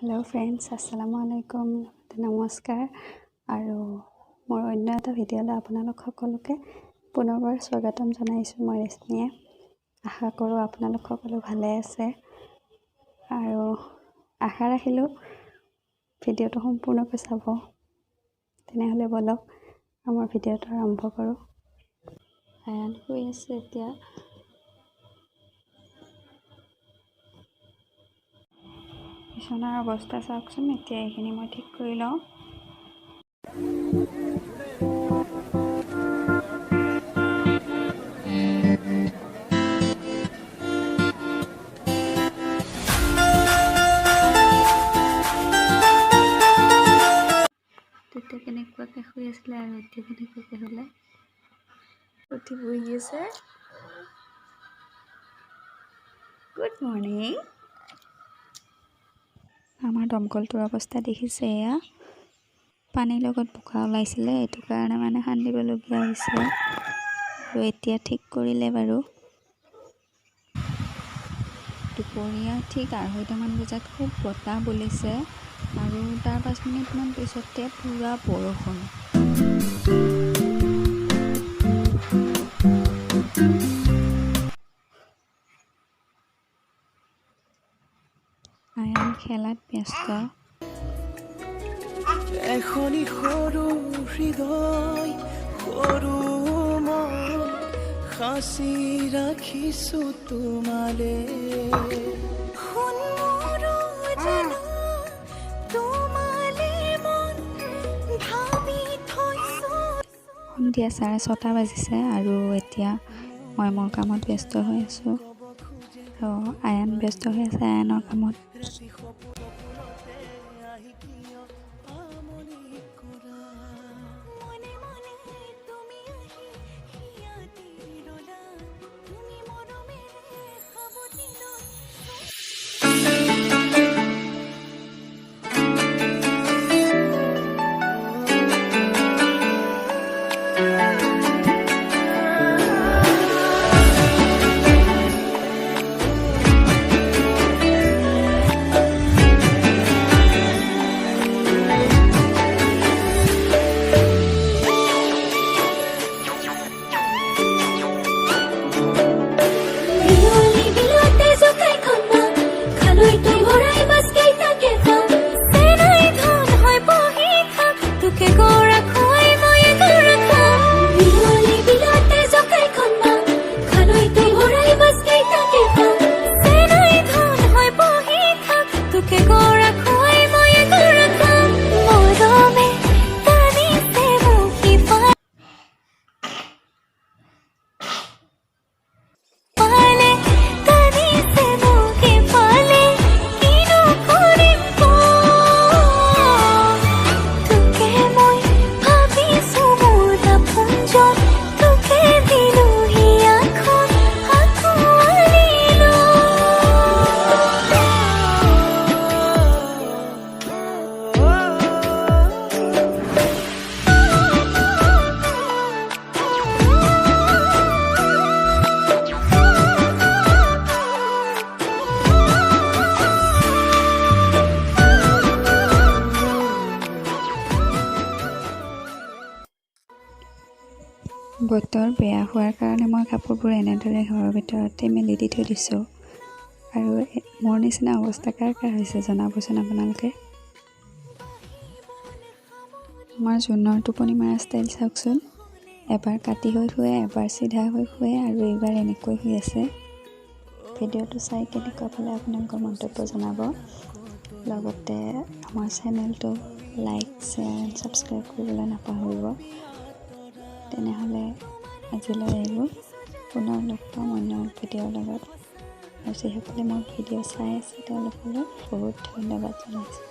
Hello' friends, আসসালামু আলাইকুম, নমস্কাৰ। আৰু মোৰ অন্য এটা ভিডিঅ'লৈ আপোনালোক সকলোকে পুনৰবাৰ স্বাগতম জনাইছোঁ। মই ৰেশ্মিয়ে আশা কৰোঁ আপোনালোক সকলো ভালে আছে আৰু আশা ৰাখিলোঁ ভিডিঅ'টো সম্পূৰ্ণকৈ চাব। তেনেহ'লে ব'লক আমাৰ ভিডিঅ'টো আৰম্ভ কৰোঁ। আয়ান শুই আছে এতিয়া। বিচনাৰ অৱস্থা চাওকচোন। এতিয়া এইখিনি মই ঠিক কৰি লওঁ। তেতিয়া কেনেকুৱাকৈ শুই আছিলে আৰু এতিয়া কেনেকুৱাকৈ শুলে। উঠি বহি আছে। Good morning. আমাৰ দমকলটোৰ অৱস্থা দেখিছে, এয়া পানীৰ লগত বোকা ওলাইছিলে, এইটো কাৰণে মানে খান্দিবলগীয়া হৈছে আৰু এতিয়া ঠিক কৰিলে বাৰু। দুপৰীয়া ঠিক 2:30মান বজাত খুব বতাহ বলিছে আৰু তাৰ 5 মিনিটমান পিছতে পূৰা বৰষুণ। আয়ান খেলাত ব্যস্ত। এখনি সৰু হৃদয়, সৰু মন সাঁচি ৰাখিছো তোমালে। সোণ মোৰো জানা, তোমালে মন ভাবি থৈছো। সন্ধিয়া 6:30 বাজিছে আৰু এতিয়া মই মোৰ কামত ব্যস্ত হৈ আছোঁ আৰু আয়ান ব্যস্ত হৈ আছে আয়ানৰ কামত। ৰাতি সপোনতে আহি কিয় আমনি কৰা? মনে মনে তুমি আহি হিয়াতে ৰলা, তুমি মৰমেৰে সাৱটি লৈ। বিয়লি বিলতে জকাইখন মা, খালৈটো ভৰাই মাছ কেইটাকে পাম। চেনাই ধন হৈ বহি থাক, তোকে গৌৰা খুৱাই মই গৌৰা খাম। বিয়লি বিলতে জকাইখন মা, খালৈটো ভৰাই মাছ কেইটাকে পাম। চেনাই ধন হৈ বহি থাক, তোকে গৌৰা খুৱাই মই গৌৰা খাম। মৰমে টানিছে মোক সিফালে, টানিছে মোক ইফালে, কিনো কৰিম ক? তোকে মই ভাবিছো মোৰ আপোনজন, তোকে দিলো হিয়াখন আঁকোৱালি লৈ। বতৰ বেয়া হোৱাৰ কাৰণে মই কাপোৰবোৰ এনেদৰে ঘৰৰ ভিতৰতে মেলি দি থৈ দিছোঁ। আৰু মোৰ নিচিনা অৱস্থা কাৰ কাৰ হৈছে জনাবচোন আপোনালোকে। আমাৰ জোনৰ টোপনি মৰা ষ্টাইল চাওকচোন। এবাৰ কাটি হৈ শুৱে, এবাৰ চিধা হৈ শুৱে আৰু এইবাৰ এনেকৈ শুই আছে। ভিডিঅ'টো চাই কেনেকুৱা পালে আপোনালোকৰ মন্তব্য জনাব। লগতে আমাৰ চেনেলটো লাইক, শ্বেয়াৰ এণ্ড ছাবস্ক্ৰাইব কৰিবলৈ নাপাহৰিব। তেনেহ'লে আজিলৈ আহিলোঁ, পুনৰ লগ পাম অন্য এক ভিডিঅ'ৰ লগত। আৰু যিসকলে মোৰ ভিডিঅ' চাই আছে তেওঁলোকলৈ বহুত ধন্যবাদ জনাইছোঁ।